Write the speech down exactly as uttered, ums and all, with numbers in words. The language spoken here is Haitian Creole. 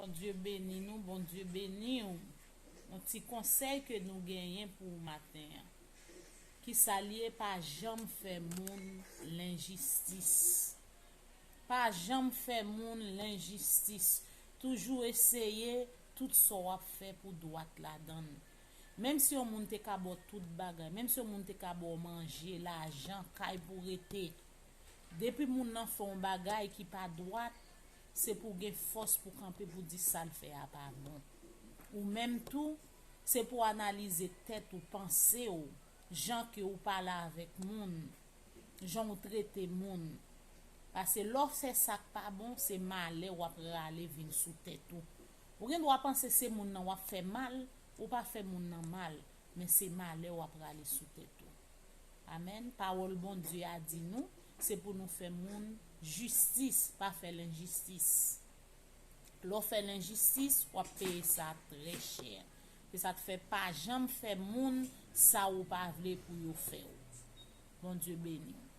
Bondye beni nou, Bondye beni w. Yon ti konsèy ke nou genyen pou maten an. Kisa l ye? Pa janm fè moun lenjistis. Pa janm fè moun lenjistis. Toujou eseye tout sa w ap fè pou dwat ladan l. Menm si yon moun te ka ba w tout bagay, menm si yon moun te ka ba w manje, lajan, kay pou rete, depi moun nan fè yon bagay ki pa dwat, se pou w gen fòs pou kanpe pou di sa l fè a pa bon. Ou menm tou, se pou w analize tèt ou, panse w, jan ke ou pale avèk moun, jan ou trete moun. Paske lè w fè sa k pa bon, se malè w ap rale vin sou tèt ou. Ou gen dwa panse se moun nan w ap fè mal, ou pa fè moun nan mal, men se malè w ap rale sou tèt ou. Amèn. Pawòl Bondye a di nou, se pou nou fè moun jistis, pa fè lenjistis. Lè w fè lenjistis, w ap peye sa trè chè. Se sa k fè pa janm fè moun sa ou pa vle pou yo fè w. Bondye beni w.